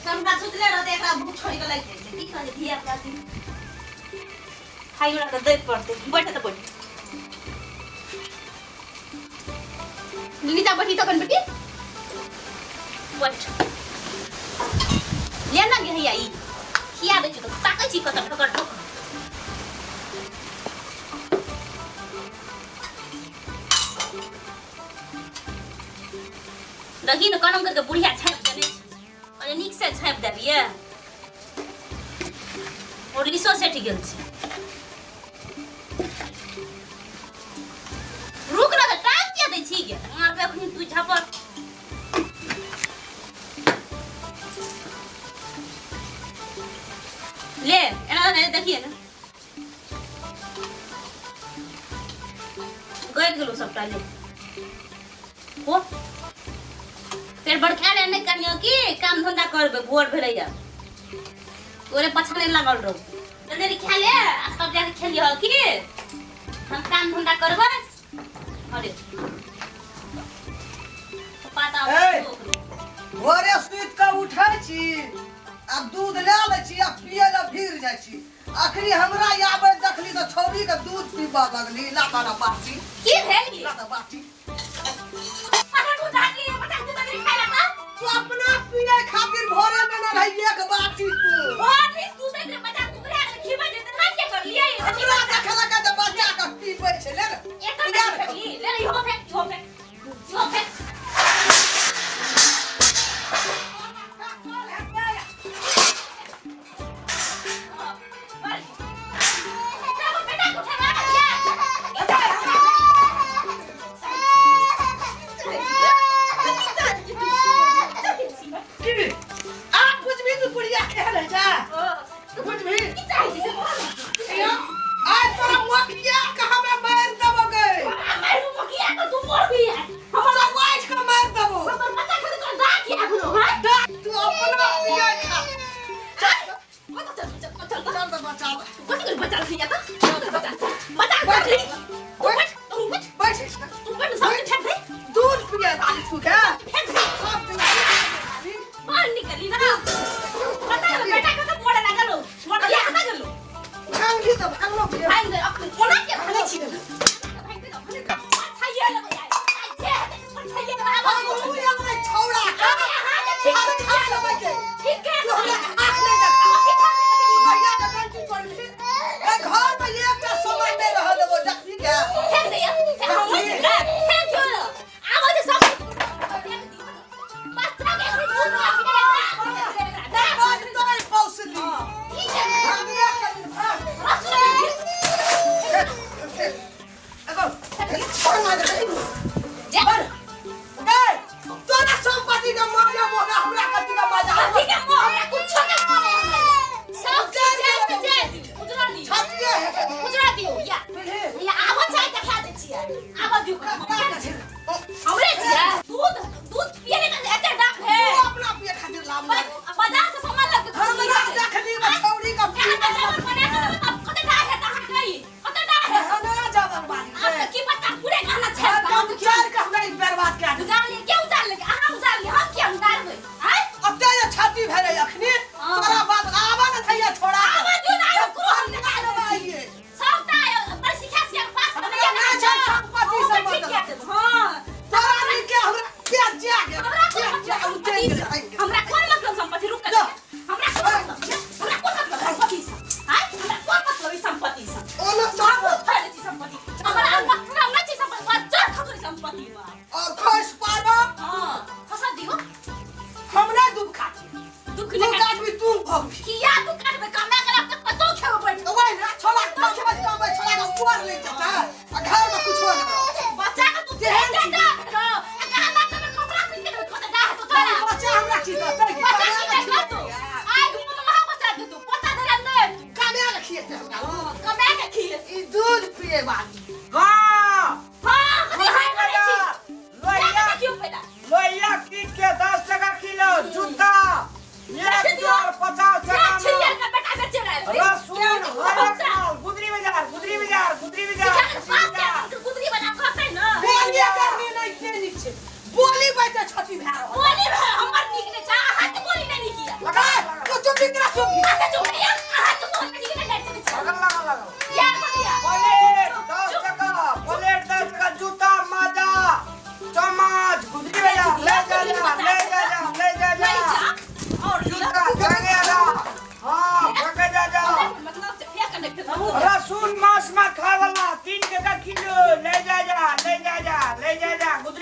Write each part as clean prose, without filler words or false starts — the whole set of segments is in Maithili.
सबटा सुतले रहतै, एकरा भूख छोड़ि कऽ लागि जाइ छै। की कहै धिया पुता छी, खाइयो तऽ दै पड़तै। बैठ तऽ बैठ, नीचा बैठी तखन बेटी बैठ। ले ना गे, हैया ई खिया दै छी तऽ ताकै छी कतऽ ठोकर ठोकर। देखी ने कलम करके बुढ़िया छापि देने छै। अरे नीक से छापि देलियै और लीसो सटि गेल छै। रुक ना तऽ टांग किया दै छी गे? मारबै अखनी तू झपट। ले एना एना देखिए ने, गलि गेलो सबटा। ले ओ फेर बड़का ले नहि करियो कि काम धंधा करबै। भोर भेलैया, तोरे पाछा नहि लागल रहू। जल्दी खा ले आ तब जाके खेलिह कि हम काम धंधा करबै। अरे पता ए! भोरे सुति कऽ उठै छी आ दूध लए लै छी आ पियै लए भीड़ जाइ छी। अखनी हमरा आबैत देखली तऽ छौड़ी के दूध पीबऽ लगली। ला तारा बाटी। की भेल की? ला तऽ बाटी। अरे दूध आके बता, दूध आके खाय ला तऽ तू अपना पियै खातिर भोरे लेने रही एक बाटी तू। ओ भी दूध आके बच्चा कुकरा के खिबै जे तऽ के कर लियै। हमरा देखलक तऽ बच्चा के पीबै छै। ले ने। एक पिया फेंक ने। ली, ले ले, इहो फेंक, इहो फेंक, इहो फेंक। की आब बुझबही तू बुढ़िया केहन होइ छै? बुझबही? आइ तोरा मोकिया के हमे मारि देबो गे। समाज के मारि देबो। तू अपना पियै खा। चल तऽ बचा ले। बैठ, दूध पियै वाली तू के सब दिन बाहर निकली ना, पता है बेटा के तो मोड़े लागल हो, मोड़े कतऽ गेलो? भांगली तऽ भांगलो के। भागि गेल अखन, कोना के भागै छी? भागि गेल अखन। छाइए लेबै आइ। आइ जे हेतै से छाइए लेबै। आबऽ दियौ। हमहूँ एबै छौड़ा के। अरे अहाँ जे ठीक अरे छाप लेबै के। ठीक के तू हमरा आँख नहि देखा। तू कहिया के गलती करली? ए घर में एकटा सामान नहि रहऽ देबो, देखबी के। फेंक दिअ। हम फेंक दियौ। आबऽ जे सब फेंक दियौ। बच्चा के एखन दूध ना पिएला। बस तोय पौसली। की छै? भागिया के दिन भाग। रसुल। एगो, छोड़ मार दे। जा। गै, तोरा संपत्ति के माया मोह हमरा कथी के मजा? कथी के मोह? हमरा कुछो के मोह नहीं हमरा। सब चीज जाय से जाय दियौ। उजरा दियौ। छतिए हेतै। उजरा दियौ या। बुझली? या आबऽ चाहे देखा दै छियै। आबऽ दियौ। हमरे छियै। दूध दूध पियले तऽ एते दाम तू है। अपना पिए खातिर लाभ बाजार से सामान लग हमरा देखली छौड़ी के अहाँ चावल बना के देबै तब कते डाह हेतै अहाँके ई? कते डाह हेतै? हमरा जावल बाली। आब तऽ की पता पूरे गहना छै। हम चार के हमरा ई बर्बाद कए देलक। उजारलियै के? उजारलियै अहाँ? उजारलियै हम? किया उजारबै? आँय? ओते जे छाती भेलै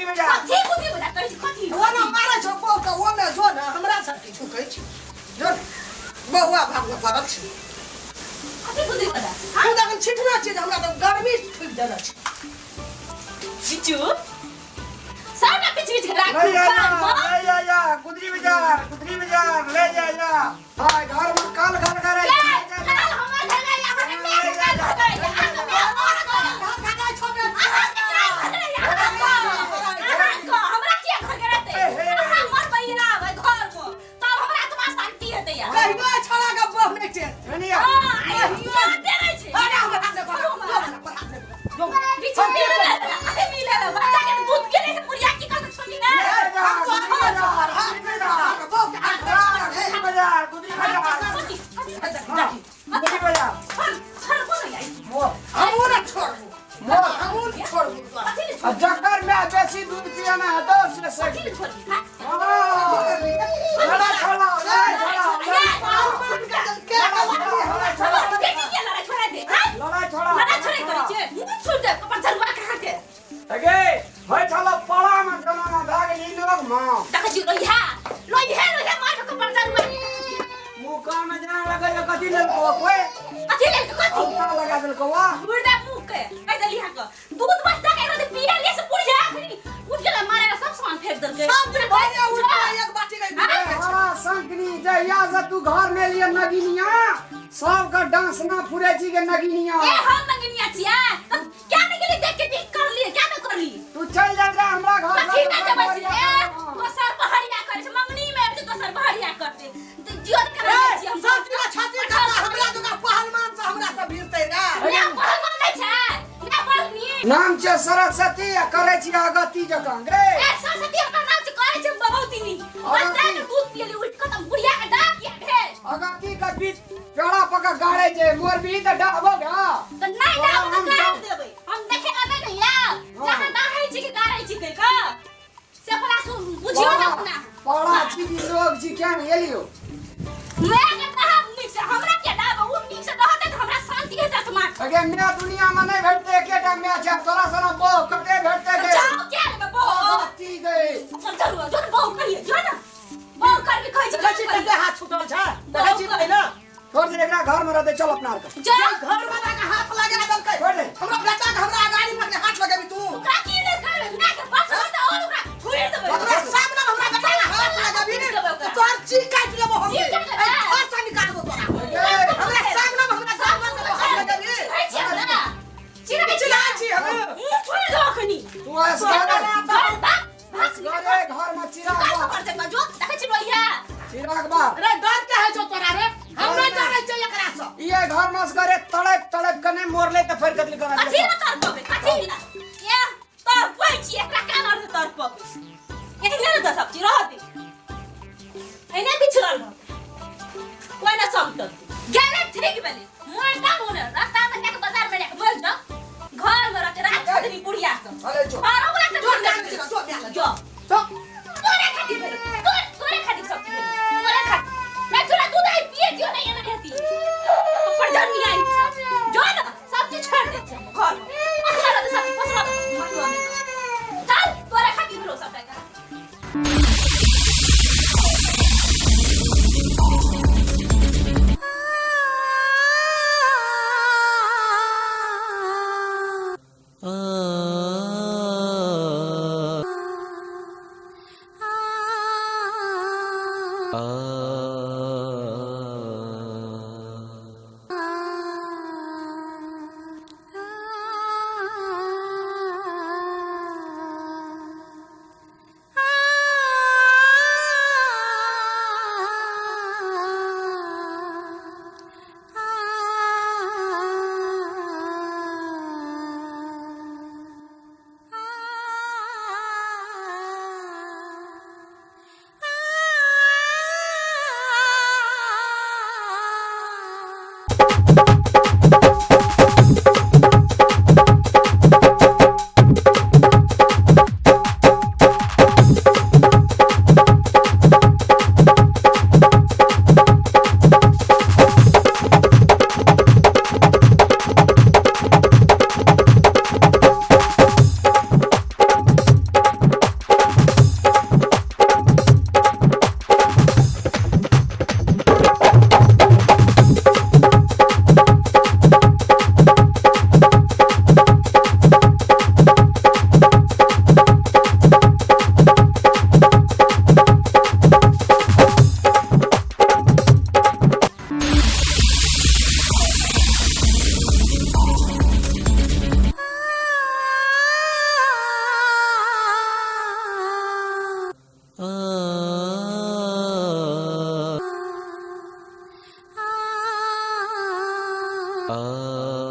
गुदरी बजा। कथी गुदरी बजा कहै छी कथी? ओना मारै छौ बहू के, ओने जो ने हमरा से की झुकै छी, जो ने बहुआ भागमे पड़ल छी। कथी गुदरी बजा? हम तऽ अखन छिटने छी जे हमरा तऽ गर्मी फूकि देने छै। बिचू सबटा बीच बीच के राखू ले जा कान पर। ले जा जा गुदरी बजा, गुदरी बजा, ले जा जा। हाय घर में काल घर करे। ए, काल हमर घर गई, अहाँके माय के काल घर गई, अहाँके माय मर गई। घर खगाइ छौ बे। अहाँके काल घर गई, अहाँके, अहाँके, हमरा किया घर गिरेतै? अहाँ मरबै ना आबै घरमे, तब हमरा आत्मा शांति हेतै यार। कहियो छौड़ा के बहू नहि टेरतै। सुनिया। हाँ, आइ याद देने छै। अरे हमरा हाथ नहि पकड़, जो हमरा हाथ नहि पकड़, जो। बीच में मिले ला, अरे मिले ला, बच्चा के दूध पीले से बुढ़िया की करत छोटी ना? ले जा, हम तो गुदरी बजा, हाथ गुदरी नहि बजा, पकड़, बहू के हाथ नहि पकड़। गुदरी बजा, गुदरी बजा। कथी? कथी? हाँ, गुदरी बजा। छोड़, छोड़ कोन आई? मोर। हमहूँ नहि छोड़बू, मोर। हमहूँ नहि छोड़बू तोरा। कथी ले आ छोड़? जकर माय बेसी दूध पियाना हेतौ से कथी सही। ले छोड़ी? हाँ? हाँ, लड़ाई छोड़ा, लड़ाई छोड़ा, पाहुन के के लड़ाई छोड़ा, बेटी के लड़ाई छोड़ा दे, हाँ? लड़ाई छोड़ा। लड़ाई छोड़े करै छै। मुँह छोड़ दे, कपड़ झरुआ कहाँ के? अगे होइ छल पड़ा में जमाना भए गेल ई लोग मां। देखै छी लोहिया, लोहिया, लोहिया मार के कपड़ झरुआ। मुँह कान में जेना लगै जे कथी लेलको कोई? कथी लेलको कथी? औता लगा देलको वा। छोड़ दे मुँह के, कहि देली अहाँ के। दूध बच्चा के एकरा पिया ले से बुढ़िया अखनी उठ गेलै मारे ला सब सामान फेंक देलकै। सब दिन भोरे उठि कऽ एक बाटी के दूध ए, हरा शंकनी जहिया से तू घर में लिए नगिनिया सबके डांस ना फुरे छी के नगिनिया। ए हम नगिनिया छियै त क्या नहीं गेली देख के ठीक कर लिए, क्या न कर लिए? तू चल जा रे हमरा घर कथी ना जबै छी? ए दोसर बहरिया करै छै, मंगनी में आबि छै दोसर बहरिया करतै। त जियो के रहै छी हम। सब चीज छाती कटा हमरा जकाँ पहलवान से हमरा से भिड़तै रे। ना पहलवान नहि छै, ना पहलनी। नाम छै सरस्वती आ करै छी अगति जकाँ गे। ए सरस्वती हमर नाम छै, करै छै बहुत नीक। बच्चा के दूध पियली उठि कऽ त बुढ़िया के डाक किया भेल? अगति के बीच पेड़ा पका गाड़े छै मोर भी त डाबो गा। त नहि डाब त गाड़ देबै। हम देखे ला नहि ने यार। जहाँ डाहै छी कि गाड़ै छी कहि कऽ से अपना सु बुझियौ ने अपना। पड़ा छी कि लोग छी क्या ने एलियो। मैं के डाहब नीक से, हमरा के डाब उ नीक से रहतै त हमरा शांति हेतै आत्मा। अगे मैं दुनिया में नहीं भेटते एकेटा मैं छै तोरा सना बहु कते भेटते गे। जाओ क्या लेबै बहु? अगति गे। अपन चलू जो ने बहु कहिए जो ने। बहु करबी कहै छी। देखै छी कते हाथ छूटल छै, देखै छी पहिने। छोड़ दे एकरा घर में रहते चल अपना आर के। जा घर वाला के हाथ लगा देलकै। छोड़ दे। हमरा बेटा के हमरा गाड़ी में हाथ लगेबी तू। ओकरा की नहि करबै? ना के बस त और ओकरा छोड़ि देबै। हमरा सामने हमरा बेटा के हाथ लगेबी त तोहर चीख काटि लेबो हम। चीख काटि लेबै? घर से निकालबो तोरा। हमरा सामने हमरा सामने हाथ लगेबी। चिन्है छी हमरा? चिन्है छी? चिन्है छी हम। मुँह छोड़ि दो अखनी। तू असगरे भाग भाग भाग। असगरे घर में चिराग बा। कर दे जो देखै छी लोहिया। चिराग बा। रे डर के है छौ तोरा रे? हम नहि डरै छियै एकरा से। ये घर में असगरे तड़प तड़प के नहीं मोरले त फेर कतली करा कथी ला तड़पबै? कथी ला? ए तड़पै छी एकरा कान आर से तड़पबै। एहने ने तऽ सब चीज रहत। एहने बिछड़ल रहत। कोइ ना समटल। गेलै ठीक भेलै। मोर का मोने रास्ता में जाके बाजार में जाके मर जाओ। घर में रहते रात छोड़नी बुढ़िया सब। अरे जो। घरो वाला के जो छोड़ जो जो जो। जो। तोरे खातिर भेलै। तोरे तोरे खातिर सब चीज भेलै। तोरे खातिर। नहीं तोरा दूध आई पिए दियो नहीं एना हेती। पर जरनी आई सब। जो ना सब चीज छोड़ दे छै घर में। पसरा रहते सब चीज, पसरा मतलब नहीं। चल तोरे खातिर भेलो सब टाइम। आ।